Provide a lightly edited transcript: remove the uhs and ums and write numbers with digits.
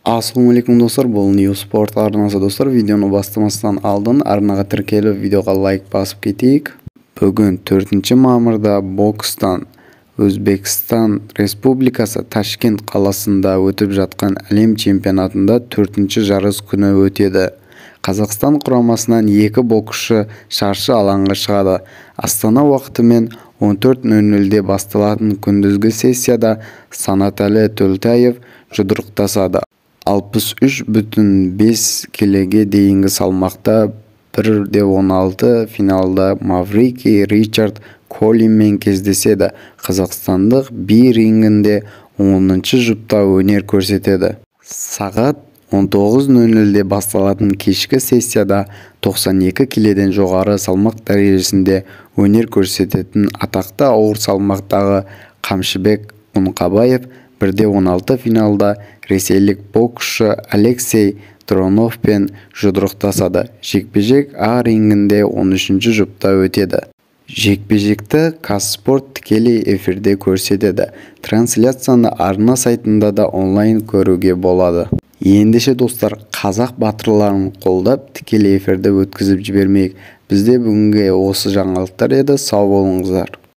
Ассалаумағалейкум, достар! Бұл New Sport арнасы. Достар, видеоны бастамастан алдын арнаға тіркеліп, видеоға лайк басып кетейік. Бүгін, 4 мамырда, бокстан Өзбекстан Республикасы Ташкент қаласында өтіп жатқан әлем чемпионатында төртінші жарыс күні өтеді. Қазақстан құрамасынан екі боксшы шаршы алаңға шығады. Астана уақытымен 14:00-де басталатын күндізгі сессияда Санатәлі Төлтаев жұдырықтасады. 63,5 келіге дейінгі салмақта 1:16 финалда маврикий Ричард Коллинмен кездеседі. Қазақстандық би рингінде 10-шы жұпта өнер көрсетеді. Сағат 19:00-де басталатын кешкі сессияда 92 келіден жоғары салмақ дәрежесінде өнер көрсететін атақты ауыр салмақтағы Қамшыбек Бұқабаев 1:16 финалда ресейлік боксшы Алексей Дроновпен жұдырықтасады. Жекпе-жек А рингінде 13-ші жұпта өтеді. Жекпе-жекті Қазспорт тікелей эфирде көрсетеді. Трансляцияны арна сайтында да онлайн көруге болады. Ендеше, достар, қазақ батырларын қолдап, тікелей эфирді өткізіп жібермейік. Бізде бүгінге осы жаңалықтар еді. Сау болыңыздар!